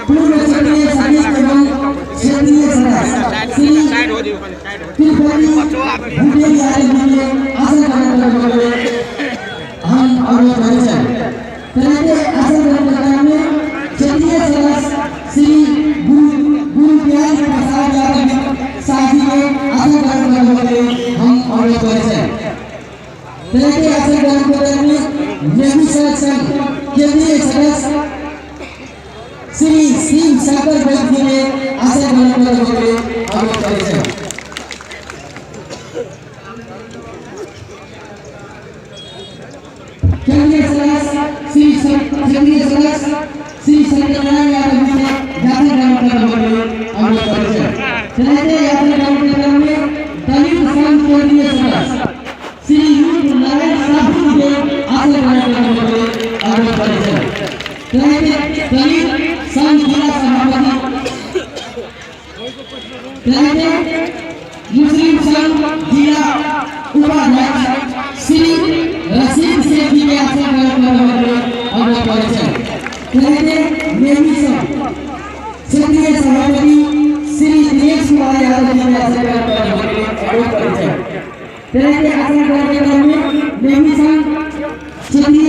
पूर्व क्षेत्रीय सचिव एवं क्षेत्रीय सदस्य श्री तिरुपति भूपेन यादव जी के आसन ग्रहण करने के लिए हम अनुरोध करै छनि। तेनाहिते आसन ग्रहण के क्रम में क्षेत्रीय सदस्य श्री गुरु गुरु प्यारी प्रसाद यादव जी शाह जी के आसन ग्रहण करने के लिए हम अनुरोध करै छनि। तेनाहिते आसन ग्रहण के क्रम में नेहरू सड़क संघ केंद्रीय सदस्य श्री शिव शंकर वैद्य जी के आसन ग्रहण करने के लिए अनुरोध करै छनि। केंद्रीय सदस्य श्री केंद्रीय सदस्य श्री सत्यनारायण यादव जी के यात्रा ग्रहण करने के लिए अनुरोध करै छनि। तेनाहिते यात्रा ग्रहण के क्रम में दलित संघ केंद्रीय सदस्य श्री रूप नारायण साहू जी के आसन ग्रहण करने के लिए अनुरोध करै छनि। तेनाहिते दलित संघ जिला सभापति, तेनाहिते मुस्लिम संघ जिला उपाध्यक्ष श्री रशीद शेख जी के आसन ग्रहण करने के लिए अनुरोध करै छनि। तेनाहिते नेहरू संघ क्षेत्रीय सभापति श्री दिनेश कुमार यादव जी के आसन ग्रहण करने के लिए अनुरोध करै छनि। तेनाहिते आसन ग्रहण के क्रम में नेहरू संघ क्षेत्रीय